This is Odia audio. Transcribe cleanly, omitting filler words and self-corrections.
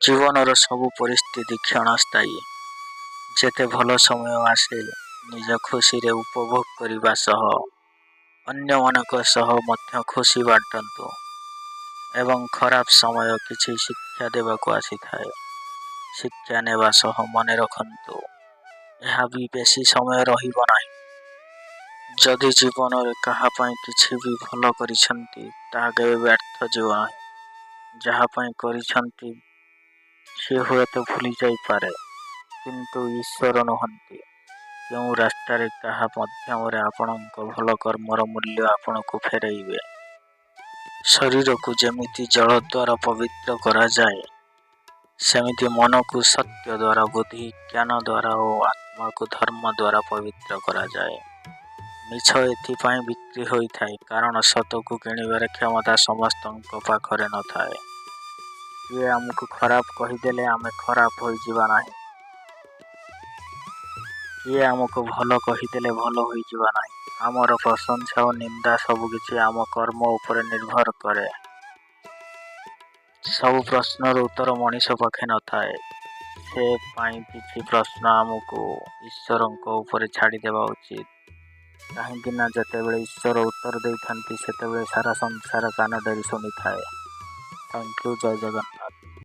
ଜୀବନର ସବୁ ପରିସ୍ଥିତି କ୍ଷଣସ୍ଥାୟୀ। ଯେତେ ଭଲ ସମୟ ଆସେ, ନିଜ ଖୁସିରେ ଉପଭୋଗ କରିବା ସହ ଅନ୍ୟମାନଙ୍କ ସହ ମଧ୍ୟ ଖୁସି ବାଣ୍ଟନ୍ତୁ ଏବଂ ଖରାପ ସମୟ କିଛି ଶିକ୍ଷା ଦେବାକୁ ଆସିଥାଏ। ଶିକ୍ଷା ନେବା ସହ ମନେ ରଖନ୍ତୁ, ଏହା ବି ବେଶୀ ସମୟ ରହିବ ନାହିଁ। ଯଦି ଜୀବନରେ କାହା ପାଇଁ କିଛି ବି ଭଲ କରିଛନ୍ତି, ତାହା କେବେ ବ୍ୟର୍ଥ ଯିବ ନାହିଁ। ଯାହା ପାଇଁ କରିଛନ୍ତି, ସେ ହୁଏତ ଭୁଲି ଯାଇପାରେ, କିନ୍ତୁ ଈଶ୍ୱର ନୁହନ୍ତି। କେଉଁ ରାସ୍ତାରେ, କାହା ମାଧ୍ୟମରେ ଆପଣଙ୍କ ଭଲ କର୍ମର ମୂଲ୍ୟ ଆପଣଙ୍କୁ ଫେରାଇବେ। ଶରୀରକୁ ଯେମିତି ଜଳ ଦ୍ୱାରା ପବିତ୍ର କରାଯାଏ, ସେମିତି ମନକୁ ସତ୍ୟ ଦ୍ୱାରା, ବୁଦ୍ଧି ଜ୍ଞାନ ଦ୍ୱାରା ଓ ଆତ୍ମାକୁ ଧର୍ମ ଦ୍ୱାରା ପବିତ୍ର କରାଯାଏ। ମିଛ ଏଥିପାଇଁ ବିକ୍ରି ହୋଇଥାଏ, କାରଣ ସତକୁ କିଣିବାର କ୍ଷମତା ସମସ୍ତଙ୍କ ପାଖରେ ନଥାଏ। କିଏ ଆମକୁ ଖରାପ କହିଦେଲେ ଆମେ ଖରାପ ହୋଇଯିବା ନାହିଁ। କିଏ ଆମକୁ ଭଲ କହିଦେଲେ ଭଲ ହୋଇଯିବା ନାହିଁ। ଆମର ପ୍ରଶଂସା ଓ ନିନ୍ଦା ସବୁକିଛି ଆମ କର୍ମ ଉପରେ ନିର୍ଭର କରେ। ସବୁ ପ୍ରଶ୍ନର ଉତ୍ତର ମଣିଷ ପାଖେ ନଥାଏ। ସେ ପାଇଁ କିଛି ପ୍ରଶ୍ନ ଆମକୁ ଈଶ୍ୱରଙ୍କ ଉପରେ ଛାଡ଼ିଦେବା ଉଚିତ, କାହିଁକି ନା ଯେତେବେଳେ ଈଶ୍ୱର ଉତ୍ତର ଦେଇଥାନ୍ତି, ସେତେବେଳେ ସାରା ସଂସାର କାନ ଡେରି ଶୁଣିଥାଏ। Thank you. Jay Jagannath.